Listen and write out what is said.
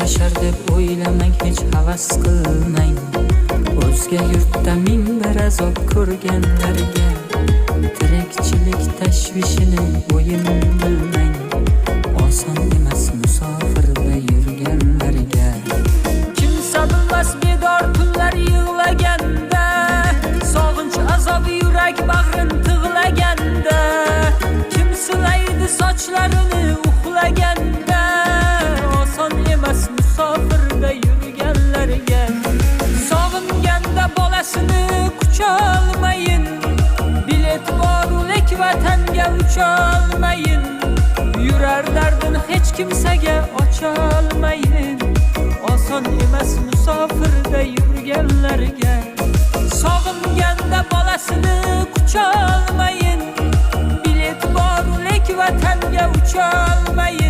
Yashar deb o'ylamang, hech havas qilmang. O'zga yurtda ming bir azob ko'rganlarga tirikchilik tashvishini o'yin bilmang. Oson emas musofirda yurganlarga. Kimsa bilmas bedor tunlar yig'laganda, sog'inch azobi yurak bag'rin tig'laganda, kim silaydi sochlarini uxlaganda. Oson emas musofirda yurganlarga. Sog'inganda bolasini qucholmayin, bilet bor lek vatanga ucholmayin, yurar dardini hech kimsaga ocholmayin. Oson emas musofirda yurganlarga. Sog'inganda bolasini qucholmayin, bilet bor lek vatanga ucholmayin.